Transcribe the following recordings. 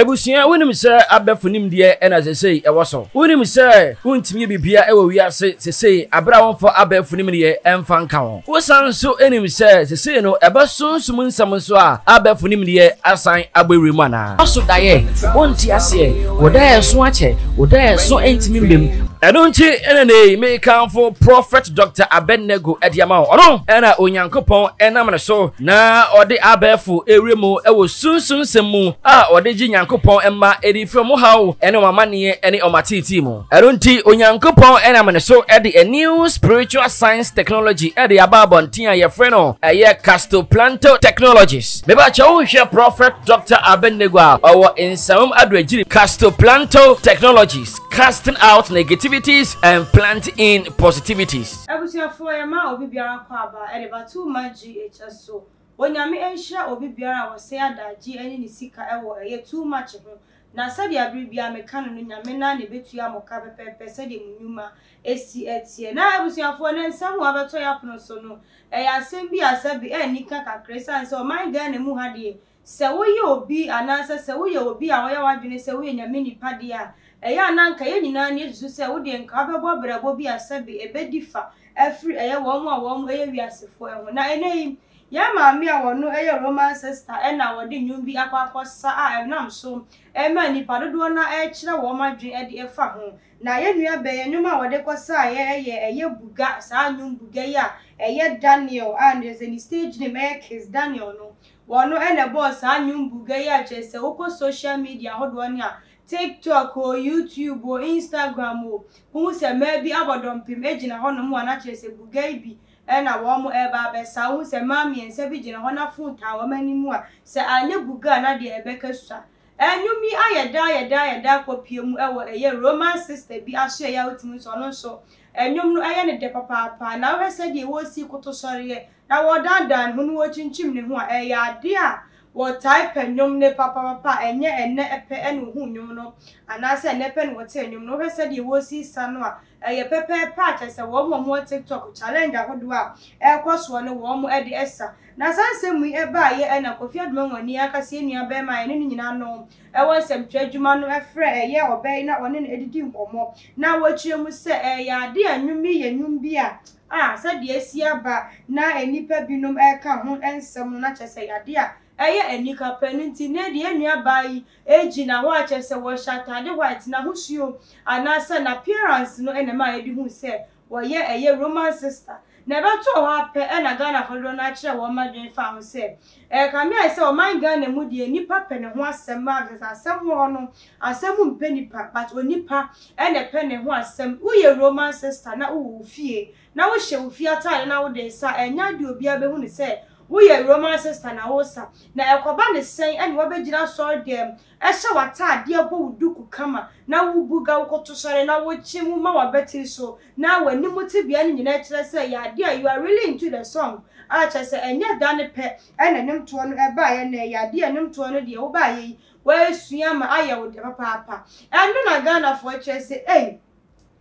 Abusua, wonim sɛ abɛfo nimdeɛ na sesei ɛwɔ so? Wonim sɛ wontumi yɛ biribiara wɔ wiase sesei bere a wɔmfa abɛɛfo nimdeɛ mfa nka ho? Wosan nso nim sɛ sesei no ɛba sunsum nsɛm nso a abɛɛfo nimdeɛ asan abɔ awura mu anaa? Woaso daeɛ, wonte aseɛ, wo daeɛ so akyɛ, wo daeɛ so ntumi mma mu. Ɛno nti na nnɛ yi mekamfo Prɔfɛt Dɔkta Abednego de ama wo. Ɔno na Onyankopɔn nam ne so na ɔde abɛɛfo awura mu wɔ sunsum nsɛm mu a ɔde gye Nyankopɔn mma de firi wɔn haw ne wɔn amanneɛ ne wɔn ateetee mu. Ɛno nti Onyankopɔn nam ne so de a new spiritual science technology de aba abɔnten a yɛfrɛ no ɛyɛ Castoplanto Technologies. Mebakyɛ wohwɛ Prɔfɛt Dɔkta Abednego a ɔwɔ Nsamam Adoagyiri Castoplanto Technologies. Casting out negativities and plant in positivities. Abusuafoɔ yɛma obi biara akwaaba ɛde ba too much GH so. Onyame nhyira obi biara a ɔsɛe adagyeɛ ɛne ne sika ɛwɔ ɛyɛ too much ho na sɛdeɛ abere biara meka no no Nyame naa na ɛbɛtua mo ka pɛpɛpɛ sɛdeɛ mo nwuma ɛsi ɛteɛ. Na abusuafoɔ nɛ nsɛm wɔ abɛtɔ yɛapono so no ɛyɛ asɛm bi a sɛbe ɛnnika kakra ɛsiane sɛ ɔman Ghana mu ha deɛ Sɛ woyɛ obi anaasɛ sɛ woyɛ obi a ɔyɛ w'adwene sɛ woyɛ Nyame nipa deɛ a, ɛyɛ a na anka yɛn nyinaa ani asusu sɛ wo deɛ nka wobɛbɔ abrabɔ bi a sɛbe ɛbɛdi fa afiri ɛyɛ wɔn a wɔn yɛ wiasefoɔ ho. Na ɛnnɛ yi, yɛn maame a ɔno yɛ Roman sister na ɔde nnwom bi akɔ akɔsa a ɛnam so ma nnipa dodoɔ no ara rekyerɛ wɔn adwene de fa ho. Na yɛn nua bɛn, nnwom a wɔde kɔsaeɛ yɛ ɛyɛ Buga, saa nnwom Buga yi a ɛyɛ Daniel a kyerɛ sɛ ne stage name yɛ Kiss Daniel no. Wɔno na ɛbɔɔ saa nnwom buga yi a kyerɛ sɛ wokɔ social media ahodoɔ no a, TikTok o, YouTube o, Instagram o, wohu sɛ mmaa bi abɔ dɔmpem gyina hɔnom a na kyerɛ sɛ buga yi bi na wɔn reba abɛsa. Wohu sɛ mmaa mmiɛnsa bi gyina hɔ na phone taa wɔn anim a, sɛ anyɛ buga a na deɛ ɛbɛka sua. Nnwom yi ayɛ daa ayɛ daa ayɛ daa kɔpue mu wɔ ɛyɛ Roman sister bi asoɛeɛ a wotumi hu sɛ ɔno nso nnwom no yɛ no dɛ papaapa. Na wohwɛ sɛdeɛ wɔresi koto sɔreɛ na wɔredandan ne ho na wɔrekyinkyim ne ho a, ɛyɛ adeɛ a wɔtae pɛ nnwom no papaapa a ɛnyɛ ɛnnɛ pɛ na wɔhuu nnwom no anaasɛ ɛnnɛ pɛ na wɔtee nnwom no. Wohwɛ sɛdeɛ wɔresi sa no a, ɛyɛ pɛpɛɛpɛ a kyerɛ sɛ wɔn a wɔwɔ TikTok challenge ahodoɔ a ɛrekɔ soɔ no wɔn de sa. Na saa nsɛm yi baeɛ na Kofi Adomah-Nwani ankasa yɛn nua barima a yɛne no nyinaa no wɔ nsɛmtwerɛ adwuma no frɛ ɛyɛ ɔbaa yi na ɔne no didi nkɔmmɔ na wɔkyerɛ mu sɛ ɛyɛ adeɛ a nnwom yi yɛ nnwom bi a a sɛdeɛ asi aba na nnipa binom reka ho nsɛm no na kyerɛ sɛ ɛyɛ adeɛ a ɛyɛ anika pɛ no nti nnɛ deɛ yɛn nua baa yi gyina hɔ a kyerɛ sɛ wɔhyɛ ataade white n'ahosuo anaasɛ n'appearance no na ɛma yɛde hu sɛ wɔyɛ ɛyɛ Roman sister na ɛbɛtoo hɔ ara pɛ na Ghanafoɔ dodoɔ no ara kyerɛɛ wɔn adwene faa ho sɛ ɛrekame ayɛ sɛ ɔman Ghana mu deɛ nnipa pɛ ne ho asɛm ma kyerɛ sɛ asɛm wɔ hɔ no asɛm mpɛ nipa but onipa na ɛpɛ ne ho asɛm woyɛ Roman sister na wowɔ wo fie na wohyɛ wo fie ataade na wode resa a ɛnyɛ adeɛ obiara bɛhu no sɛ woyɛ Roman sister na woresa na ɛkɔba ne sɛn ɛna wabɛgyina asɔre dɛm Hyɛ w'ataadeɛ bɔ wo duku kama na wo bu ga wo koto sɔre na wo kye wo ma w'abatiri so na w'anim tebea no nyinaa kyerɛ sɛ ɛyɛ adeɛ a you are really into the song a kyerɛ sɛ ɛnyɛ da no pɛ na nnwomtoɔ no ɛbaeɛ na ɛyɛ adeɛ a nnwomtoɔ no deɛ wobaeɛ yi woasua ma ayɛ wo dɛ papaapa ɛno na Ghanafoɔ kyerɛ sɛ ei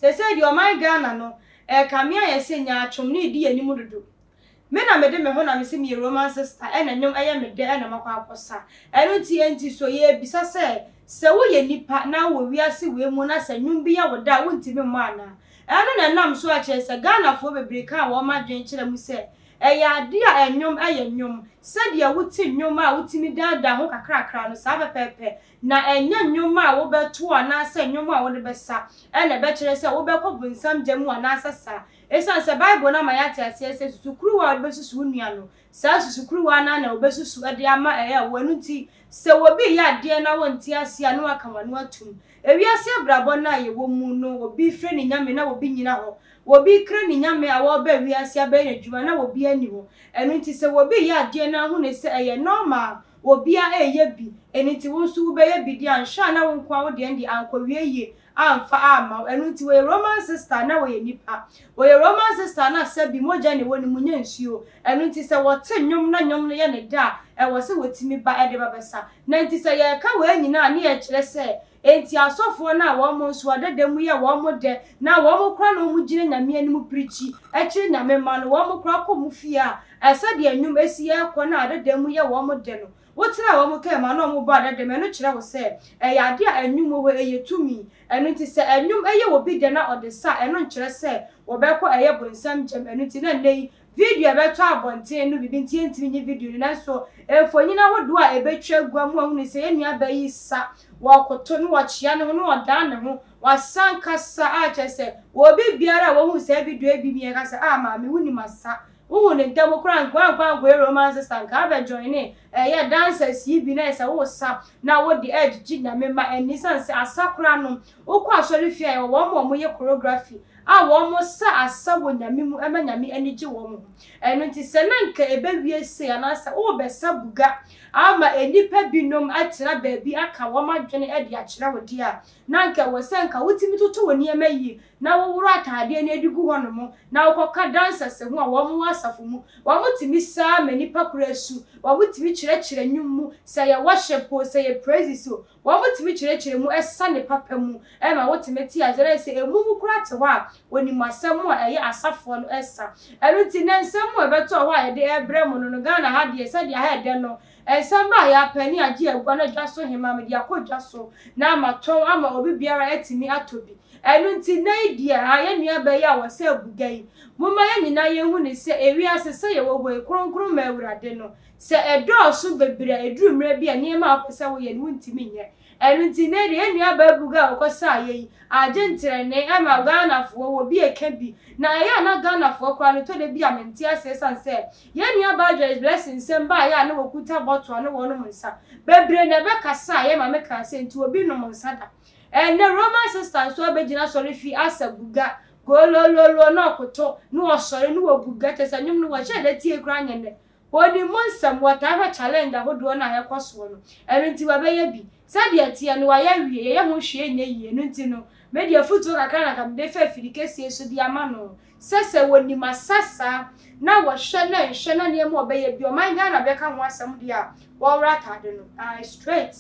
seesei deɛ ɔman Ghana no ɛrekame ayɛ sɛ nyaatwom no redi yɛn anim dodo. Me na mede me ho na mese meyɛ Roman sister ɛna nnwom ɛyɛ me dɛ ɛna makɔ akɔsa. Ɛno nti enti so yɛrebisa sɛ, sɛ woyɛ nipa na wowɔ wiase wei mu na sɛ nnwom bi yɛ wo dɛ a wontumi mmɔ anaa? Ɛno na ɛnam so a kyerɛ sɛ Ghanafoɔ bebree kaa wɔn adwene kyerɛ mu sɛ ɛyɛ adeɛ a nnwom ɛyɛ nnwom, sɛdeɛ wote nnwom a wotumi daadaa ho kakrakra no saa pɛpɛɛpɛ na ɛnyɛ nnwom a wobɛto anaasɛ nnwom a wode bɛsa ɛna ɛbɛkyerɛ sɛ wobɛkɔ bonsam gya mu anaasɛ saa. Esiane sɛ Bible no ama yɛate aseɛ sɛ susukuruwa a wode bɛsusu wo nua no, saa susukuruwa no ara na wɔbɛsusu de ama ɛyɛ wo. Ɛno nti, sɛ obi reyɛ adeɛ na wonte aseɛ a, na woaka w'ano atom. Ewiase abrabɔ no a yɛwɔ mu no, obi refrɛ ne nyame na obi nnyina hɔ. Obi rekra ne nyame a ɔreba wiase abɛyɛ n'adwuma na obiara nni hɔ. Ɛno nti, sɛ obi reyɛ adeɛ na wohu no sɛ ɛyɛ normal, obiara reyɛ bi, ɛno nti wo nso wobɛyɛ bi deɛ a, nhwɛ a na wo nko ara wo deɛ no deɛ ankɔwie yie. amfa amma wo. Ɛno nti wɔyɛ Roman sister na wɔyɛ nipa. Wɔyɛ Roman sister na sɛbi mogya na ɛwɔ ne mu nyɛ nsuo. Ɛno nti sɛ wɔte nnwom na nnwom no yɛ ne dɛ a, ɛwɔ sɛ wɔtumi ba de ba bɛsa. Na nti sɛ yɛreka wei nyinaa a ne yɛkyerɛ sɛ Enti asɔfoɔ no a wɔn nso adada mu yɛ wɔn dɛ na wɔn koraa na wɔn gyina Nyame anim pirikyi kyerɛ Nyame mma no, wɔn koraa kɔ wɔn fie a, sɛdeɛ nnwom si rekɔ na adada mu yɛ wɔn dɛ no, wotena wɔn kaa mu a na wɔbɔ adada mu, ɛno kyerɛ wo sɛ ɛyɛ adeɛ a nnwom wɔ hɔ, ɛyɛ tumi. Ɛno nti sɛ nnwom yɛ obi dɛ na ɔde sa a, ɛno nkyerɛ sɛ wɔbɛkɔ ɛyɛ bonsam gyam. Ɛno nti na nnɛ yi Video a ɛbɛtɔ abɔnten no biribi nti yɛntumi nyi video no, nanso mfonyin ahodoɔ a ɛbɛtwa agu ama wɔahunu sɛ yɛn nuabaa yi resa, ɔrekoto, na ɔkyea ne ho, na ɔdan ne ho, wasa ankasa a kyerɛ sɛ obi biara a wahu saa video yi bi no yɛka sɛ ah maame wonim asa, wohu no ntɛm koraa nka woankɔ ankɔyɛ romance sister nka abɛ joine ɛyɛ dancers yi bi na ayɛ sɛ woresa na wode ɛregyegye Nyame mma ani ɛsiane sɛ asa koraa no wokɔ asɔre fie a yɛwɔ wɔn a wɔyɛ choreography a wɔsa asa wɔ Nyame mu ma Nyame ani gye wɔn ho. Ɛno nti sɛ na nka ɛbɛwie sei anaasɛ worebɛsa buga ama nnipa binom atena baabi aka wɔn adwene de akyerɛ wo deɛ a, na nka ɛwɔ sɛ nka wotumi toto wo nneɛma yie na woworɔ ataadeɛ no de gu hɔnom na wokɔka dancers ho a wɔn wɔ asafo mu. Wɔtumi sa ma nnipa koraa su, wɔtumi kyerɛkyerɛ nnwom mu, sɛ ɛyɛ worship o, sɛ ɛyɛ praises o, Wɔtumi kyerɛkyerɛ mu asiane papa mu ma wotumi te aseɛ na sɛ emum koraa te hɔ a, wɔnim asɛm a ɛyɛ asafoɔ no sa. Ɛno nti nnɛ nsɛm a ɛbɛtɔɔ hɔ a yɛde rebrɛ mo no no, Ghana ha deɛ sɛdeɛ ha ɛdɛ no, nsɛm ba a yɛapɛ ne agye agua no dwa so hema mede akɔ dwa so na matɔn ama obi biara atumi atɔ bi. Ɛno nti nnɛ yi deɛ ha yɛn nuabaa yi a wɔsɛ abuga yi, momma yɛn nyinaa yɛnhu no sɛ ewiase sɛ yɛwɔ hɔ yi, kronkron ma Awurade no, Sɛ ɛdɔɔso bebree a, eduru mmerɛ bi a, nneɛma a wopɛ sɛ woyɛ no, wontumi nyɛ. Ɛno nti, nnɛ yi deɛ, yɛn nuabaa Buga a ɔkɔsaeɛ yi, agye ntrɛnee ama Ghanafoɔ, wɔ bi a ɛka bi. Na ɛyɛ a na Ghanafoɔ koraa no, ɛtɔ da bi a mente aseɛ ɛsiane sɛ, yɛn nuabaa Joyce Blessing nsɛm baeɛ a na wɔkuta bottle a na wɔnom nsa. Bebree na ɛbɛkasaeɛ ma mekaa sɛ, nti obi nnom nsa da? Ɛnnɛ, Roman sister nso abɛgyina asɔrefie asa Buga, golololo, na ɔkoto, na ɔsɔre, na wɔbuga, kyerɛ sɛ nnwom no wɔhyɛɛ da tiee koraa nyɛ nnɛ. Wɔnim mo nsɛm, wɔtaa hwɛ challenge ahodoɔ no a ɛkɔ soɔ no, ɛno nti wɔbɛyɛ bi. Sɛdeɛ ɛteɛ no, wɔayɛ awie, yɛyɛ ho hwee nyɛ yie, ɛno nti no, me deɛ afutuo kakra na anka mede fa afiri kɛseɛ so de ama no, sɛ sɛ wɔnim asa saa, na wɔhwɛ na nhwɛ na nneɛma a wɔbɛyɛ bi, ɔman Ghana bɛka ho asɛm deɛ a, wɔnworɔ ataade no, ae, straight.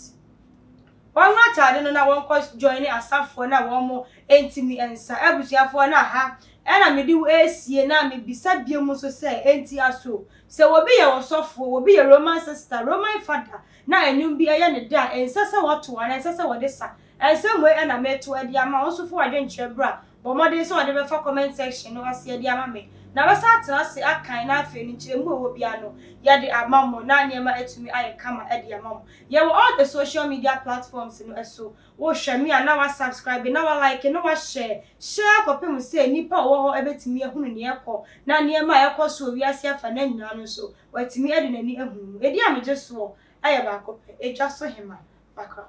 Wɔnworɔ ataade no na wɔnkɔ joine asafoɔ no a wɔn ntumi nsa. Abusuafoɔ no aha ɛna mede wo resie na mebisa biom nso sɛ enti aso sɛ obi yɛ ɔsɔfoɔ, obi yɛ Roman sister, Roman father na ɛnwom bi ɛyɛ ne dɛ a ɛnsɛ sɛ wɔto anaa ɛnsɛ sɛ wɔde sa? Nsɛm wei ɛna meto de ama wo nso fa w'adwenkyerɛ bra. Bɔ mmɔden sɛ wɔde bɛfa comment section no aseɛ de ama me na mɛsan atena ase akan na afei no nkyerɛmu a ɛwɔ biara no yɛde ama mo na nneɛma atumi ayɛ kama de ama mo. Yɛwɔ all the social media platforms no so. Wohwɛ me a na wa subscribe na wa like na wa share. Share kɔpem sɛ nnipa a wɔwɔ hɔ bɛtumi ahunu nea ɛkɔ na nneɛma a ɛkɔ so wɔ wiase afa no nyinaa no nso watumi de n'ani ahunu mu. Edin a megye soɔ yɛ baako pɛ, Edwa so Hema Bakra.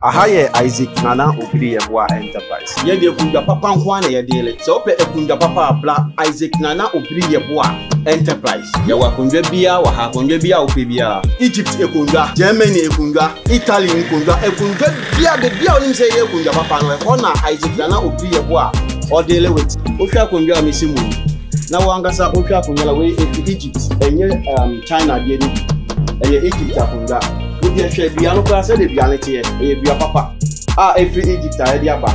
Aha yɛ Isaac Nana Obiri Yeboah Enterprise. Yɛn deɛ akundwa papa nko ara na yɛdeele. Sɛ wopɛ akundwa papa a, bra Isaac Nana Obiri Yeboah Enterprise. Yɛwɔ akondwa biara wɔ ha, akondwa biara a wopɛ biara. Egypt akondwa, Germany akondwa, Italy nkondwa, akondwa biara, baabi a wonim sɛ yɛyɛ akondwa papa no, ɛhɔ na Isaac Nana Obiri Yeboah ɔdeele with. Wohwɛ akondwa a mesi mu yi, na wo ankasa wohwɛ akondwa no a, wei ɛfiri Egypt, ɛnyɛ um, China deɛ no bi. Ɛyɛ Egypt akondwa. Wodeɛ hwɛ dua no koraa sɛdeɛ dua no teɛ, ɛyɛ dua papa a ɛfiri Egypt a yɛde aba.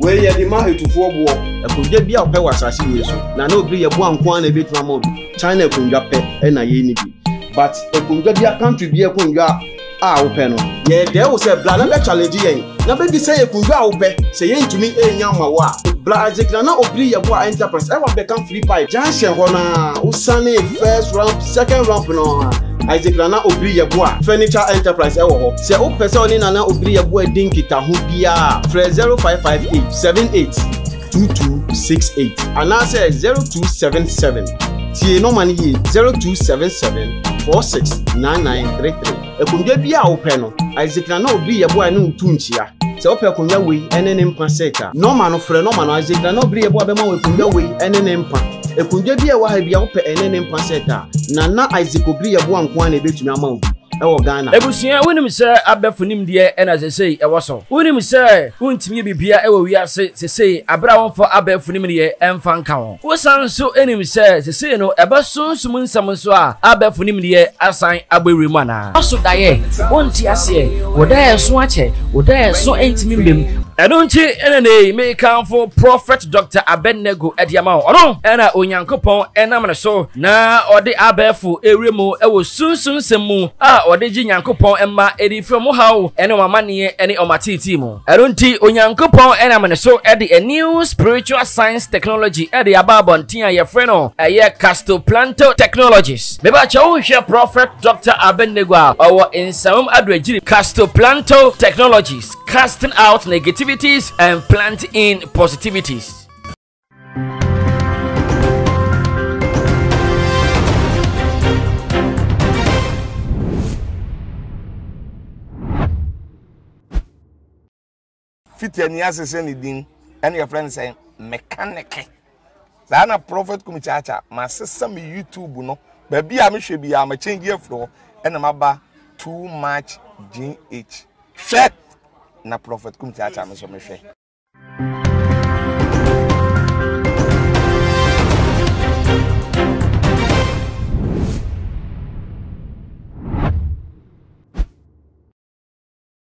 Wei yɛde ma atufoɔ boɔ. Akonnwa bi a wopɛ wɔ asase wei so, na na obiri yɛboa nko ara na ebetumi ama obi. China akonnwa pɛ na yɛnni bi. But akonnwa bi a country bi akonnwa a wopɛ no. Yɛdɛɛ wo sɛ bra na bɛ challenge yɛn na bɛbisa yɛn akonnwa a wopɛ. Sɛ yɛntumi nnya mma wo a, bra Isaac Nana Obiri Yeboah Enterprise ɛwɔ Abɛka Free Pipe junction hɔ no ara, wosiane first ramp, second ramp no ara, Isaac Nana Obiri Yeboah Furniture Enterprise ɛwɔ hɔ. Sɛ wopɛ sɛ wo ne Nana Obiri Yeboah di nkitaho biara a, frɛ 0558 78 2268 anaasɛ 0277, tie nɔma no yie, 0277 469933. Akonnwa biara a wopɛ no, Isaac Nana Obiri Yeboah ne wo tu nkyia. Sɛ wopɛ akonnwa wei ne ne mpa set a, nɔma no, frɛ nɔma no, Isaac Nana Obiri Yeboah bɛma wo akonnwa wei ne ne mpa. Akonnwa bi a ɛwɔ ha biara wopɛ ɛne ne mpa set a, Nana Isaac Obiri Yeboah nko ara na ebetumi ama wo bi. Ɛwɔ Ghana. Abusua, wonim sɛ abɛfo nimdeɛ na sesei ɛwɔ so? Wonim sɛ wontumi yɛ biribiara wɔ wiase sesei bere a womfa abɛɛfo nimdeɛ mfa nka ho? Wosan nso nim sɛ sesei no ɛba sunsum nsɛm nso a abɛɛfo nimdeɛ asan abɔ awura mu anaa? Woaso daeɛ, wonte aseɛ, wo daeɛ so akyɛ, wo daeɛ so ntumi mma mu. Ɛno nti na nnɛ yi mekamfo Prophet Doctor Abednego de ama wo. Ɔno na Onyankopɔn nam ne so na ɔde abɛɛfo rewura mu wɔ sunsum nsɛm mu a ɔde gye Nyankopɔn mma de firi wɔn haw ne wɔn amanneɛ ne wɔn ateetee mu. Ɛno nti, Onyankopɔn nam ne so de a new spiritual science technology de aba abɔnten a yɛfrɛ no ɛyɛ Castoplanto Technologies. Mebakyɛ wohwɛ Prophet Dr. Abednego a ɔwɔ Nsamam Adoagyiri Castoplanto Technologies, casting out negativities and plant in positivities. Fiti ani ase sɛ ne din ɛne yɛfrɛ no sɛ mekaneke saa na Prophet Kumi Kyaakya masesa me YouTube no baabi a mehwɛ biara makyɛngye afiri hɔ ɛna maba too much GH hwɛ na Prophet Kumi Kyaakya me nso mehwɛ.